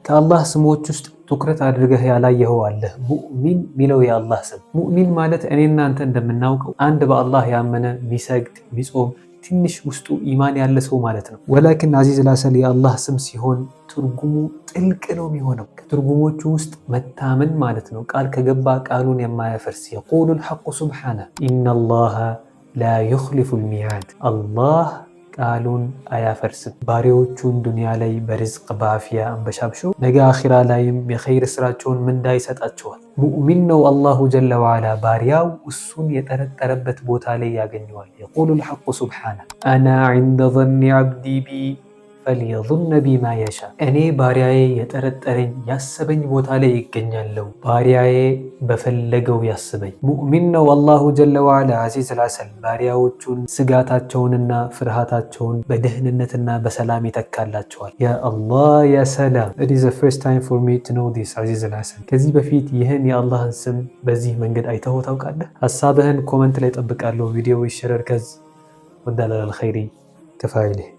ከአላህ ስሞች ውስጥ ትኩረት አድርገህ ያላየኸው አለ። ሙእሚን ሚለው የአላህ ስም። ሙእሚን ማለት እኔና አንተ እንደምናውቀው አንድ በአላህ ያመነ፣ ሚሰግድ፣ ሚጾም፣ ትንሽ ውስጡ ኢማን ያለ ሰው ማለት ነው። ወላኪን አዚዝ ላሰል የአላህ ስም ሲሆን ትርጉሙ ጥልቅ ነው የሚሆነው። ከትርጉሞቹ ውስጥ መታመን ማለት ነው። ቃል ከገባ ቃሉን የማያፈርስ። يقول الحق سبحانه: إن الله لا يخلف الميعاد። አላህ ቃሉን አያፈርስም። ባሪያዎቹን ዱንያ ላይ በርዝቅ በአፍያ አንበሻብሾ ነገ አኺራ ላይም የኸይር ስራቸውን ምንዳ ይሰጣቸዋል። ሙእሚን ነው አላሁ ጀለ ወዓላ፣ ባሪያው እሱን የጠረጠረበት ቦታ ላይ ያገኘዋል። يقول الحق سبحانه: أنا عند ظن عبدي بي فليظن بي ما يشاء። እኔ ባሪያዬ የጠረጠረኝ፣ ያሰበኝ ቦታ ላይ ይገኛለሁ። ባሪያዬ በፈለገው ያስበኝ። ሙእሚን ነው አላሁ ጀለ ወዓላ። አዚዝ አልዓሰል ባሪያዎቹን ስጋታቸውንና ፍርሃታቸውን በደህንነትና በሰላም ይተካላቸዋል። ያ አላህ፣ ያ ሰላም! It is the first time for me to know this አዚዝ አልዓሰል። ከዚህ በፊት ይህን የአላህን ስም በዚህ መንገድ አይተኸው ታውቃለህ? ሀሳብህን comment ላይ ጠብቃለሁ። ቪዲዮ ይሸረር ከዝ والدال على الخير كفاعله።